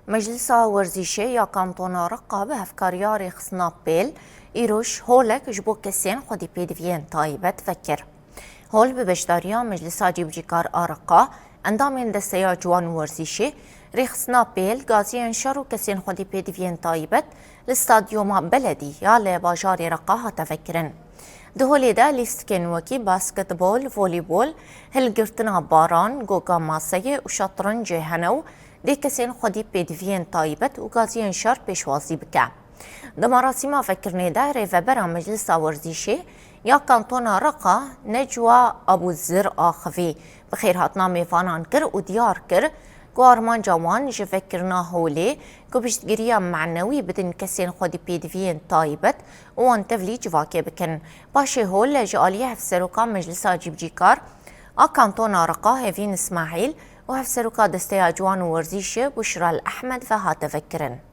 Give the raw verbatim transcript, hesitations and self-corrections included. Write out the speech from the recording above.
Meclisa Werzîşê ya Kantona Reqa bi hevkariya Rêxistina Pêl îroj holek ji bo kesên xwedî pêdiviyên taybet vekir. Hol bi beşdariya Meclisa Cîbicîkar a Reqa, endamên Desteya Ciwan û Werzîşê, Rêxistina Pêl, gaziyên şer û kesên xwedî pêdiviyên taybet li Stadyuma Beledî ya li bajarê Reqa hate vekirin. Di holê de lîstikên wekî basketbol, volîbol, hilgirtina baran, goga maseyê û şatrincê hene û dê kesên xwedî pêdiviyên taybet û gaziyên şer pêşwazî bike. Di merasîma vekirinê de rêvebera Meclisa Werzîşê ya Kantona Reqa Necwa Abûzir axivî bi xêrhatina mêvanan kir û diyar kir ku armanca wan ji vekirina holê ku piştgiriya manewî bidin kesên xwedî pêdiviyên taybet û wan tevlî civakê bikin. Paşê hol ji aliyê Hevseroka Meclisa Cîbicîkar a Kantona Reqa Hevîn Îsmaîl û Hevseroka Desteya Ciwan û Werzîşê Buşra El Ehmed ve hate vekirin.